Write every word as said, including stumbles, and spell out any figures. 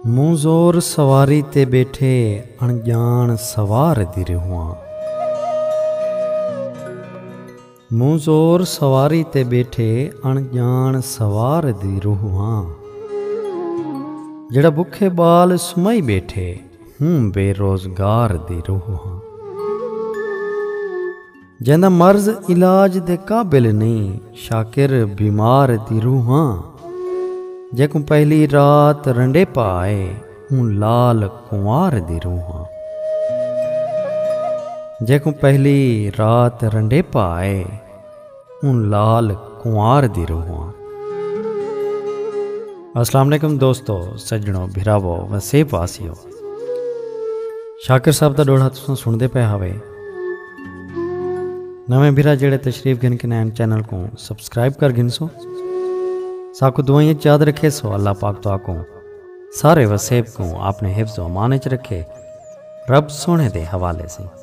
موں زور سواری تے ٻیٹھے اݨڄاݨ سوار دی روحاں۔ موں زور سواری تے ٻیٹھے اݨڄاݨ سوار دی روحاں۔ جیڑھا بکھے ٻال سمائی ٻیٹھے، ہوں بے روزگار دی روحاں۔ جیندا مرض علاج دے قابل نئیں، شاکر بیمار دی روحاں۔ جیکوں پہلی رات رنڈیپا آئے، اوں لال کنوار دی روحاں۔ جیکوں پہلی رات رنڈیپا آئے، اوں لال کنوار دی روحاں۔ السلام علیکم دوستو، سڄݨو، بھراوو، وسیب واسیو۔ شاکر صاحب دا ݙوہڑا تساں سݨدے پئے ہاوے۔ نویں بھرا جیڑھے تشریف گھن کے نین چینل کوں سبسکرائب کر گھنسو۔ ساکوں دعائیں اچ یاد رکھیسو۔ اللہ پاک تہاکوں سارے وسیب کوں اپݨے حفظ و امان اچ رکھے۔ رب سوہݨے دے حوالے سئیں۔